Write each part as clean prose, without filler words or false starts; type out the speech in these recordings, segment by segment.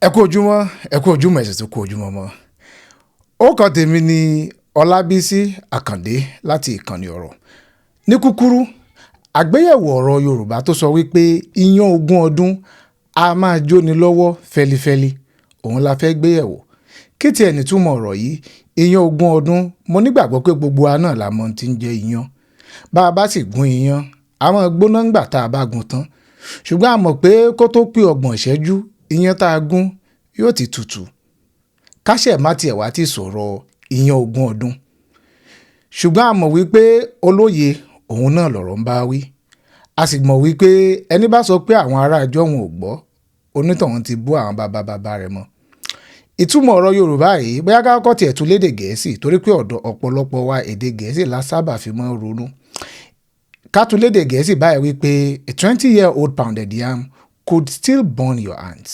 Ẹ kú ojúmọ́, ẹ kú ojúmọ́, ẹ sì tún kú ojúmọ́ mọ́. Orúkọ tèmi ni Ọlábísí Àkàndé láti ìkànnì ọ̀rọ̀. Ní kúkúrú, àgbéyẹ̀wò ọ̀rọ̀ Yorùbá tó sọ wípé iyán ogún ọdún a máa jóni lọ́wọ́ fẹlifẹli, òun la fẹ́ gbéyẹ̀wò. Kí tiẹ̀ nìtúmọ̀ ọ̀rọ̀ yìí? Iyán ogún ọdún, mo nígbàgbọ́ pé gbogbo wa náà la mọ̀ ohun tí ń jẹ́ iyán. Bá a bá sì gún iyán, a máa gbóná ńgbà tá a bá gún tán. Ṣùgbọ́n a mọ̀ pé kó tó pé ọgbọ̀n ìṣẹ́jú, iyán tá a gún yóò ti tutù. Káṣẹ̀ má tiẹ̀ wá ti sọ̀rọ̀ iyán ogún ọdún. Ṣùgbọ́n a mọ̀ wípé olóye òun náà lọ̀rọ̀ ń bá wí. A sì mọ̀ wípé ẹni bá sọ pé àwọn ará ijọ́hun ò gbọ́, onítọ̀hún ti bú àwọn bàbá bàbá rẹ̀ mọ́. Ìtumọ̀ ọ̀rọ̀ Yorùbá yìí, bóyá ká kọ́kọ́ tiẹ̀ tú lédè Gẹ̀ẹ́sì, torí pé ọ̀dọ̀ ọ̀pọ̀lọpọ̀ wa èdè Gẹ̀ẹ́sì la sábà fi máa ń ronú. Ká tú lédè Gẹ̀ẹ́sì báyìí wípé a 20-year-old pounded yam could still burn your hands.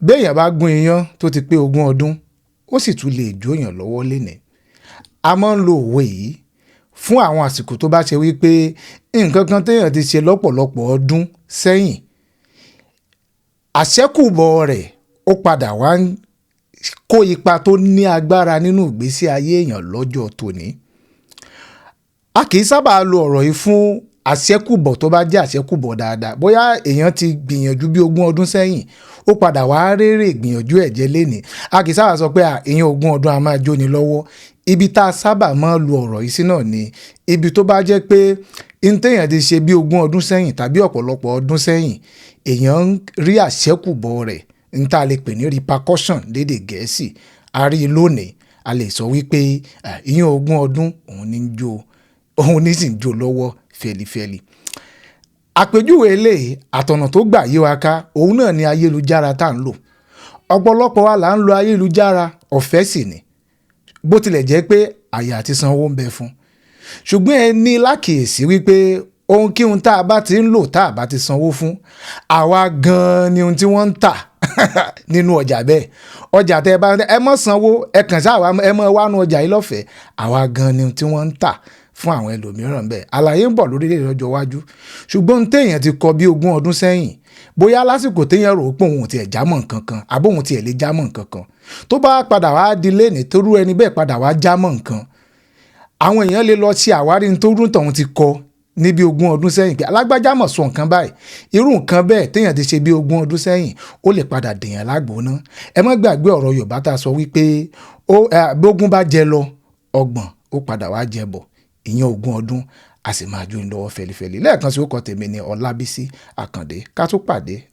Béèyàn bá gún iyán tó ti pé ogún ọdún, ó sì tún lè jóyàn lọ́wọ́ lénìí. A máa ń lo òwe yìí fún àwọn àsìkò tó bá ṣe wípé nǹkan kan téèyàn ti ṣe lọ́pọ̀lọpọ̀ ọdún sẹ́yìn, àṣẹ́kùbọ̀ rẹ̀ ó padà wá ń kó ipa tó ní agbára nínú ìgbésí ayé èèyàn lọ́jọ́ tòní. A kì í sábà lo ọ̀rọ̀ yìí fún àṣẹ́kùbọ̀ tó bá jẹ́ àṣẹ́kùbọ̀ dáadáa. Bóyá èèyàn ti gbìyànjú bí ogún ọdún sẹ́yìn, ó padà wá rérè ìgbìyànjú ẹ̀ jẹ lénìí. A kì í sábà sọ pé à, iyán ogún ọdún a máa jóni lọ́wọ́. Ibi tá a sábà máa ń lo ọ̀rọ̀ yìí sí náà ni ibi tó bá jẹ́ pé n téèyàn ti ṣe bí ogún ọdún sẹ́yìn tàbí ọ̀pọ̀lọpọ̀ ọdún sẹ́yìn, èèyàn ń rí àṣẹ́kùbọ̀ rẹ̀, n tá a lè pè ní repercussion lédè Gẹ̀ẹ́sì. A rí i lónìí, a lè sọ wípé iyán ogún ọdún òun ní ń jó, òun ní sì ń jó lọ́wọ́ fẹlifẹli. Àpèjúwe eléyìí àtọ̀nà tó gbà yí wa ká, òun náà ni ayélujára tá ń lò. Ọ̀pọ̀lọpọ̀ wa là ń lo ayélujára, ọ̀fẹ́ sì ni. Bó tilẹ̀ jẹ́ pé àyè àti sanwó ń bẹ fún. Ṣùgbọ́n ẹ ní lákìyèsí wípé ohun kí ohun tá a bá ti ń lò tá a bá ti sanwó fún, àwa gan-an ni ohun tí wọ́n ń tà nínú ọjà bẹ́ẹ̀. Ọjà tẹ bá ẹ má sanwó, ẹ kàn sáà wá, ẹ má wá nu ọjà yìí lọ́fẹ̀ẹ́. Àwa gan-an ni ohun tí wọ́n ń tà fún àwọn ẹlòmíràn bẹ́ẹ̀. Àlàyé ń bọ̀ lórí lọ́jọ́ iwájú. Ṣùgbọ́n ohun téèyàn ti kọ bí ogún ọdún sẹ́yìn, bóyá lásìkò téèyàn rò pé òun ò tiẹ̀ jámọ́ nǹkan kan, àbí òun tiẹ̀ lè jámọ́ nǹkan kan, tó bá padà wá di lénìí torú ẹni bẹ́ẹ̀ padà wá jámọ́ nǹkan, àwọn èèyàn lè lọ ṣe àwárí ohun tó rú tọ̀hún ti kọ ní bí ogún ọdún sẹ́yìn pé alágbájá mọ̀ sọ nǹkan báyìí. Irú nǹkan bẹ́ẹ̀ téèyàn ti ṣe bí ogún ọdún sẹ́yìn, ó lè padà dèèyàn lágbóná. Ẹ má gbàgbé ọ̀rọ̀ Yorùbá tá a sọ wípé bógún bá jẹ lọ, ọgbọ̀n ó padà wá jẹ bọ̀. Ìyẹn ogún ọdún a sì máa jóni lọ́wọ́ fẹlifẹli. Lẹ́ẹ̀kan sí, orúkọ tèmi ni Ọlábísí Àkàndé. Ká tó pàdé.